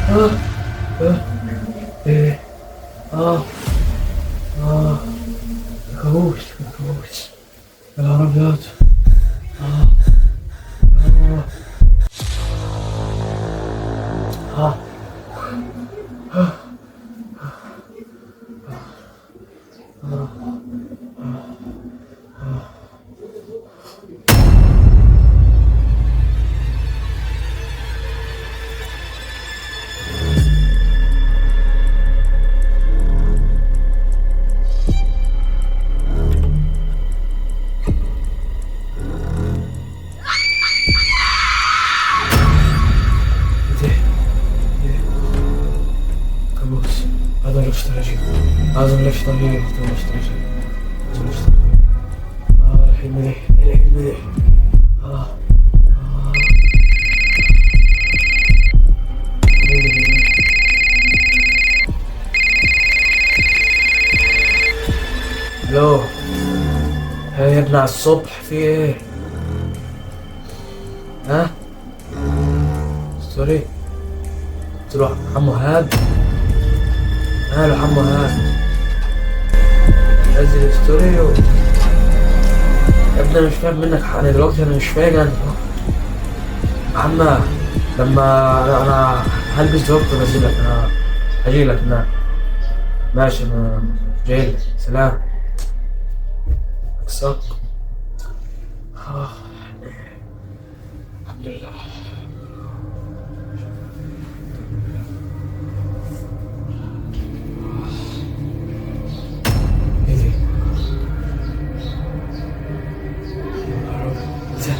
اه اه ايه اه اه كابوس كابوس، يا نهار ابيض. اه اه اه ايه ده؟ ايه كابوس. هذا الافتراجي، هذا الافتراجي، هذا الافتراجي، هذا الافتراجي. الحين مليح، الحين مليح. اه اه الو، هاي يا ابني على الصبح، في ايه؟ ها؟ sorry، قلت له عمو هاد، ماله عمو هاد؟ نزل story يا ابني انا مش فاهم منك حاجة دلوقتي، انا مش فاهم. انا عم لما انا هلبس دلوقتي وانزل لك، انا هجي لك. نعم ماشي، انا جاي لك. سلام. اكسك. الحمد لله. ايه دي؟ يا نهار أبيض. إيه ده؟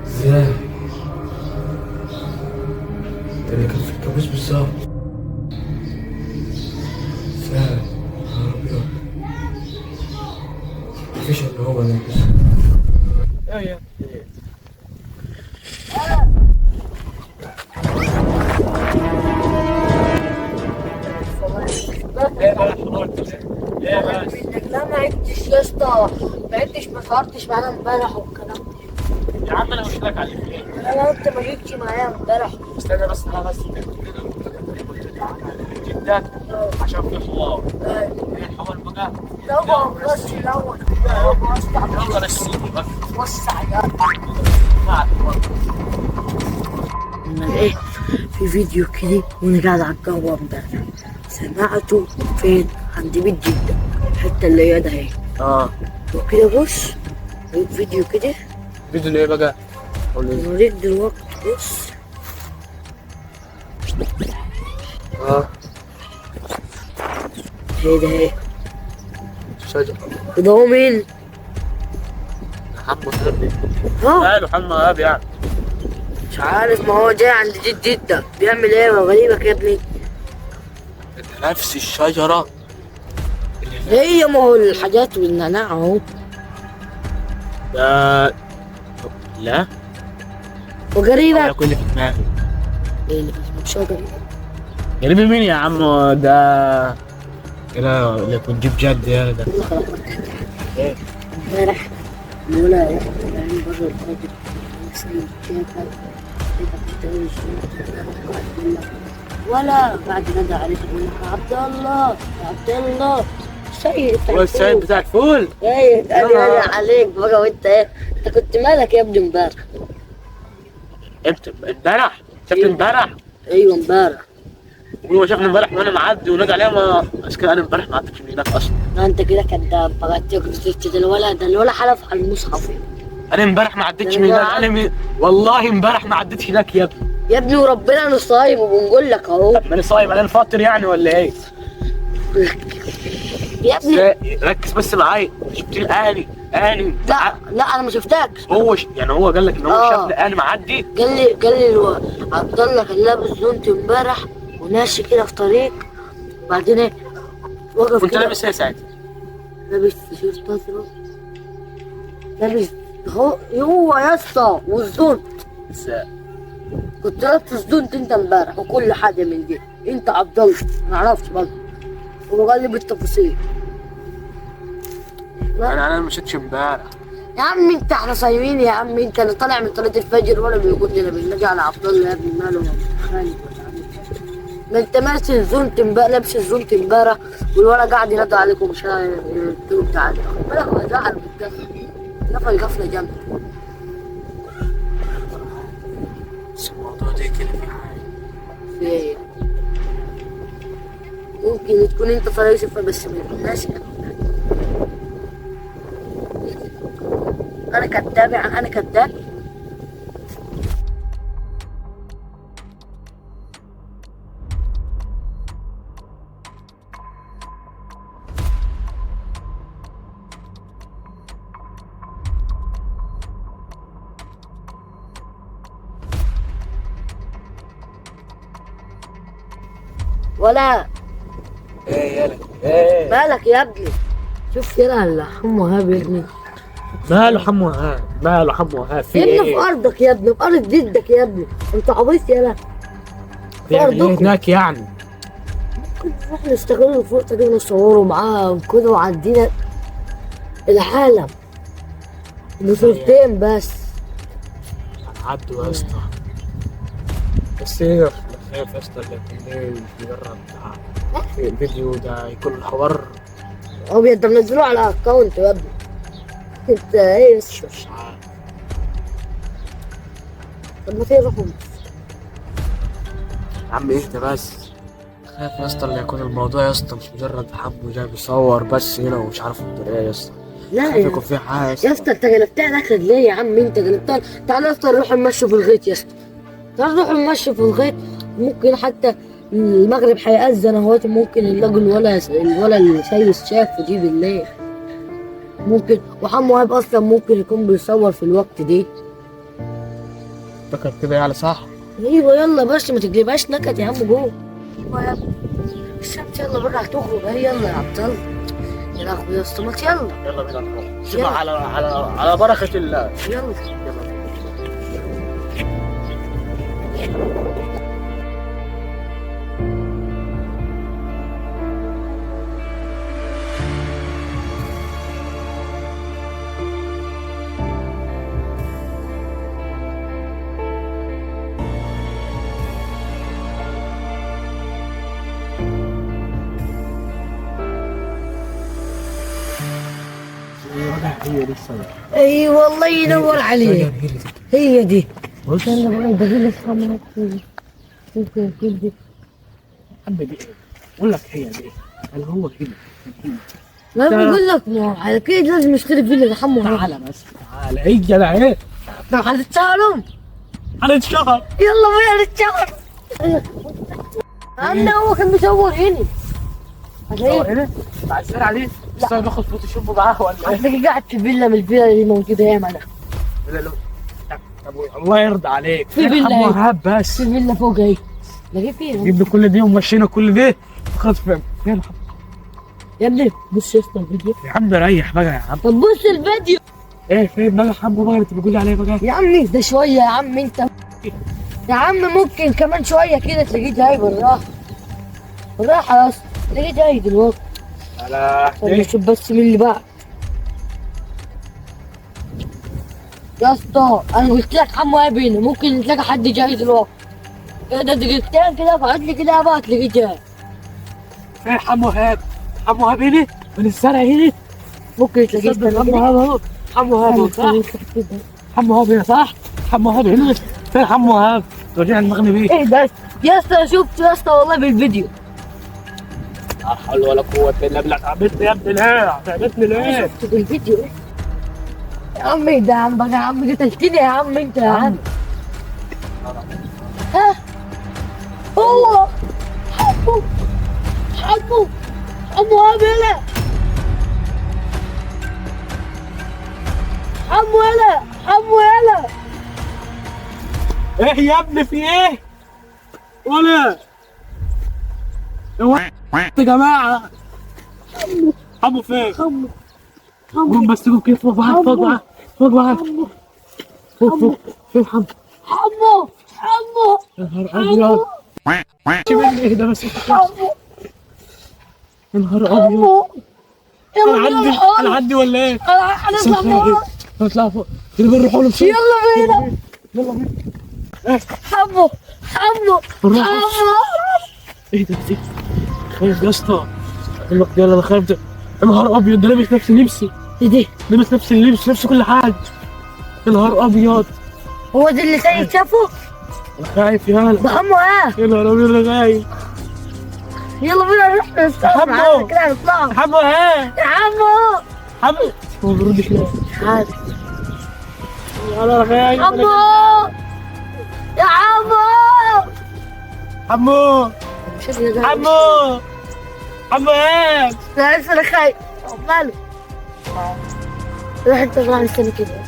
ازاي؟ ده اللي كان في الكابوس بالظبط. ازاي؟ يا نهار أبيض. مفيش إلا هو ده. ايه بقى الحوار ده؟ ايه بس؟ لا ما عدتش يا اسطى، ما عدتش، ما صورتش معانا امبارح والكلام ده. يا عم انا قلت لك عليه. لا انت ما جيتش معايا امبارح. استنى بس، انا بس جدا عشان في حوار. ايه الحوار بقى؟ طبعا بس الاول يلا رسيني بقى. وسع يا ايه. في فيديو كده وانا قاعد على القهوة امبارح سمعته فين؟ عند بيت جدة، الحتة اللي هي ده اهي. وكده بص فيديو كده. فيديو ايه بقى؟ نوريك دلوقتي. بص ايه ده ايه؟ شجر. ده هو مين؟ حمو غبي. ها؟ ماله حمو غبي يعني؟ مش عارف، ما هو جاي عند جد جدة بيعمل ايه؟ ما غريبك يا ابني. نفس الشجرة اللي هي ما هو الحاجات والنعناع اهو. ده لا وغريبك. كل اللي في دماغي. ايه اللي في دماغك؟ مش هو غريب. غريب مين يا عم ده؟ كده اللي كنت جيب جد يا ده. ايه؟ امبارح الولا يعني بره الفجر ولا بعد ندى عليك يقول لك عبد الله عبد الله سيد. هو السيد بتاع الفول. ايه اتقال عليك بقى. وانت ايه؟ انت كنت مالك يا ابني امبارح؟ امتى؟ امبارح؟ شفت امبارح؟ ايوه امبارح. هو شافني امبارح وانا معدي ونادى عليا. ما انا امبارح ما عدتش من هناك اصلا. لا انت كده كداب بقى. ده الولا، ده الولا حلف على المصحف. انا امبارح ما عدتش من هناك. انا والله امبارح ما عدتش هناك يا ابني. يا ابني وربنا انا صايم وبنقول لك اهو. ما انا صايم، انا فاطر يعني ولا ايه؟ يا ابني ركز بس معايا. شفت اني لا لا انا ما شفتكش. هو يعني هو قال لك ان هو شافني انا معدي؟ قال لي عبد الله كان لابس زونت امبارح وماشي كده في طريق، بعدين ايه وقف. كنت لابس ايه ساعتها؟ لابس تيشيرت ازرق، لابس هو يا اسطى والزونت. كنت لابس الزونت انت امبارح وكل حاجة من دي. انت عبد الله ما اعرفش برضه، هو قال لي بالتفاصيل. انا ما مشيتش امبارح يا عم انت، احنا صايمين يا عم انت، انا طالع من طريق الفجر ولا بيقول لي انا بنجي على عبد الله يا ابني، ماله خالد ولا عامل كده؟ ما انت ماشي الزونت امبارح، لابس الزونت امبارح، والولد قاعد ينادي عليكم مش عارف قلت له تعالى. خد بالك هو زعل بالدخل، قفل قفله جامدة. بس الموضوع ده كده في حاجة. في ايه؟ ممكن تكون انت فلاسفة بس ما يكونش. انا كذاب يعني، انا كذاب. ولا ايه يالا ايه مالك يا ابني؟ شوف يلا اللي حمو هاب يا ابني. ماله حمو هاب؟ ماله حمو هاب؟ في يا ابني ايه؟ في ارضك يا ابني، في ارض جدك يا ابني، انت عبيط يا في بيعمل ايه ارضكم. هناك يعني؟ ممكن نروح نستغل الفرصة دي ونصوره معاه وكده، وعدينا العالم بصورتين بس. هنعدوا يا اسطى. بس ايه، خايف يا اسطى اللي يكون ليه مش مجرد فيديو ده، يكون الحوار هو انت منزله على اكونت يا ابني. انت ايه بس؟ مش عارف. طب ما تيجي نروح. يا عم اهدى بس، خايف يا اسطى اللي يكون الموضوع يا اسطى مش مجرد حمو جاي بيصور بس هنا ومش عارف الطريقة يا اسطى. لا خايف يا يكون في حاجة يا يا اسطى. اسطى انت قلبتها نكد ليه يا عم؟ انت قلبتها. تعالى يا اسطى نروح نمشي في الغيط يا اسطى، تعالى نروح نمشي في الغيط. ممكن حتى المغرب هيأذن اهوت، ممكن نلاقي الولا اللي سيس شاف دي بالليل. ممكن وحمو وهاب اصلا ممكن يكون بيصور في الوقت دي. فكر كده يعني صح؟ ايوه يلا بس ما تجيبهاش نكد يا عم جوه. ايوه يا ابني الشمس يلا بره هتخرج اهي. يلا يا عبد الله، يا لهوي يا اسطى ما يلا يلا بينا نروح. يلا. على على على بركة الله. يلا. يلا. هي دي الصلاة. اي والله ينور عليك، هي دي. بص يلا بقى بجيب لك خمرة. ممكن يكون دي. عم دي ايه؟ بقول لك هي دي انا هو كده. ما بقول لك ما هو اكيد لازم يشتري فيلا لحمو وهاب. تعالى بس تعالى، ايه يا ايه؟ طب هنتشهرهم، هنتشهر. يلا بينا نتشهر. عمنا هو كان بيصور هنا. هتلاقيه هنا مع الزرع عليه بس انا باخد فوتوشوب معاه ولا ايه؟ هتلاقيه قاعد في فيلا من الفيلا اللي موجودة ياما ده. لا لا طب الله يرضى عليك في فيلا حمو اهي. وهاب بس في فيلا فوق اهي، تلاقيه فيها. جبنا كل دي ومشينا كل دي خلاص. فين فين يا ابني بص يا اسطى الفيديو. يا عم ريح بقى يا عم. طب بص الفيديو ايه فين بقى حمو بقى اللي انت بتقول لي عليه بقى؟ يا عمي، ده شوية يا عم انت يا عم، ممكن كمان شوية كده تلاقيه جاي بالراحة بالراحة يا اسطى، تلاقيه جاي دلوقتي. على طب نشوف بس مين اللي بعد يا اسطى. انا قلت لك حمو هنا، ممكن تلاقي حد جاي دلوقتي. ده دقيقتين كده بعت لي كده بقى تلاقيه جاي. فين حمو وهاب؟ حمو وهاب هنا؟ من الزرع هنا؟ ممكن تلاقيه. صدق حمو وهاب اهو. حمو وهاب اهو، صح؟ حمو وهاب هنا صح؟ حمو وهاب هنا. فين حمو وهاب؟ رجع المغني بيه. ايه بس يا اسطى، شفت يا اسطى والله بالفيديو. لا حول ولا قوة الا بالله. تعبتني يا ابني ليه؟ تعبتني انا ليه؟ شفته بالفيديو يا عم. ايه ده يا عم بقى يا عم، قتلتني يا عم انت يا عم. ها هو حبه حبه حمو وهاب هنا، حمو هنا، حمو هنا. ايه يا ابني في ايه؟ ولا هو يا جماعة حمو فين؟ حمو قوم بس قوم كده فوق معاك فوق معاك فوق معاك حمو فوق فوق فين حمو؟ حمو حمو يا نهار ابيض. مني ايه ده بس؟ يا نهار ابيض. حمو يلا بينا هنعدي نروح. هنعدي ولا ايه؟ هنطلع فوق. نطلع فوق، يلا نروح له بسرعة. يلا بينا. يلا بينا. حمو حمو نروح. حمو. ايه ده؟ ايه؟ خايف يا اسطى. اقول لك يلا انا خايف ده. يا نهار ابيض، ده لابس نفس لبسي. ايه ده؟ لابس نفس اللبس، نفس كل حاجة. يا نهار ابيض. هو ده اللي سيد شافه؟ انا خايف يالا. ده حمو. اه يا نهار ابيض انا خايف. يلا بينا نروح نتصور حمو. معانا كده هنطلع. حمو ها. يا حمو. حمو هو ما بيردش ليه؟ مش عارف. يلا انا خايف. حمو يا حمو. حمو مش قادر. حمو حمو ها. لا لسه انا خايف. ماله؟ روح انت اطلع مستني كده.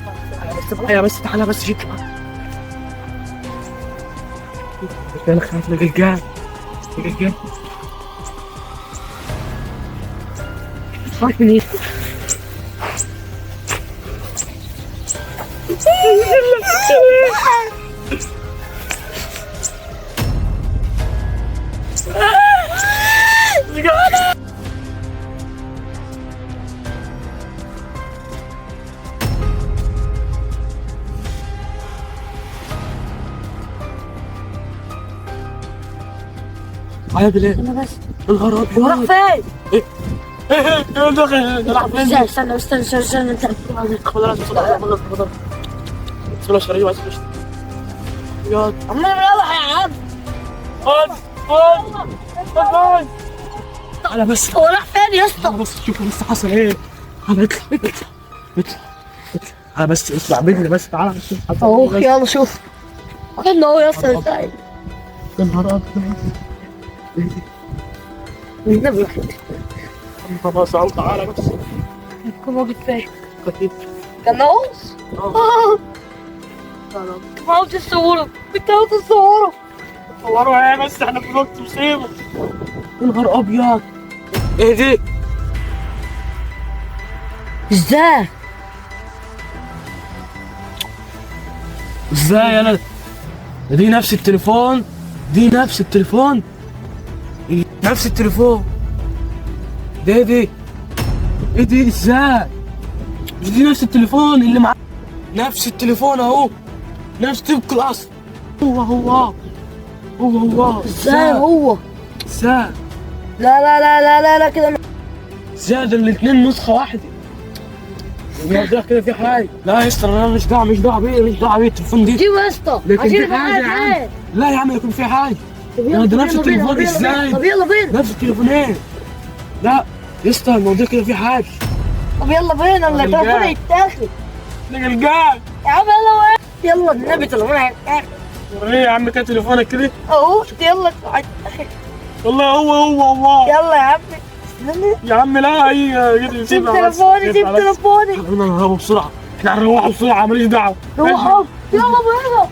بس معايا بس، تعالى بس جيت. انا خايف من القلقان. القلقان. خايف من ايه؟ معايا بالله. انا بس. يا نهار ابيض. وراح فين؟ ايه ايه ده؟ ده راح فين؟ استنى استنى استنى استنى استنى انت. خد راسي بسرعة، خد راسي بسرعة. بسم الله شريف عايز يا عمال مروح يا عم. خد خد خد. تعالى بس. هو راح فين يا اسطى؟ بس شوف بس حصل ايه. تعالى اطلع اطلع اطلع اطلع. تعالى بس اطلع بيتنا بس. تعالى بس شوف حصل اهو ايه بس. يلا شوف. احنا اهو يا اسطى. يا نهار ابيض. النبي واحد. خلاص اهو تعالى بس. يكون موجود فين؟ كان ناقص؟ اه. كنت عاوز تصوره، كنت عاوز تصوره. صوروا ايه بس، احنا في وقت مصيبة. يا نهار ابيض. ايه دي؟ ازاي؟ ازاي انا؟ دي نفس التليفون، دي نفس التليفون، نفس التليفون. ده دي ايه دي؟ ازاي؟ مش دي نفس التليفون اللي مع نفس التليفون اهو، نفس طبق الاصل. هو هو هو هو. ازاي هو؟ ازاي؟ لا لا لا لا لا لا كده. ازاي ده؟ الاثنين نسخه واحدة. الموضوع كده في حاجة. لا يا اسطى انا مش دعوه، مش دعوه بيه، مش دعوه بيه التليفون دي. جيبه يا اسطى. لكن عشان في حاجة يا عم. معايا. لا يا عم يكون في حاجة. طب يلا ده طب نفس يلا بينا، التليفون طب يلا بينا، ازاي؟ طب يلا بينا. نفس التليفونين. لا يا اسطى الموضوع كده في حاجة. طب يلا بينا التليفون الجاي. هيتاخد. ده قلقان. يا عم يلا بينا. يلا النبي تليفون هيتاخد. وريني يا عم كده تليفونك كده. اهو يلا هيتاخد. والله هو هو والله. يلا يا عم استنى. يا عم لا هي سيب سيبها بس، تليفوني، سيب سيبها بس. تليفوني. خلينا نهربوا بسرعة، احنا هنروحوا بسرعة، ماليش دعوه. روحوا يلا بينا.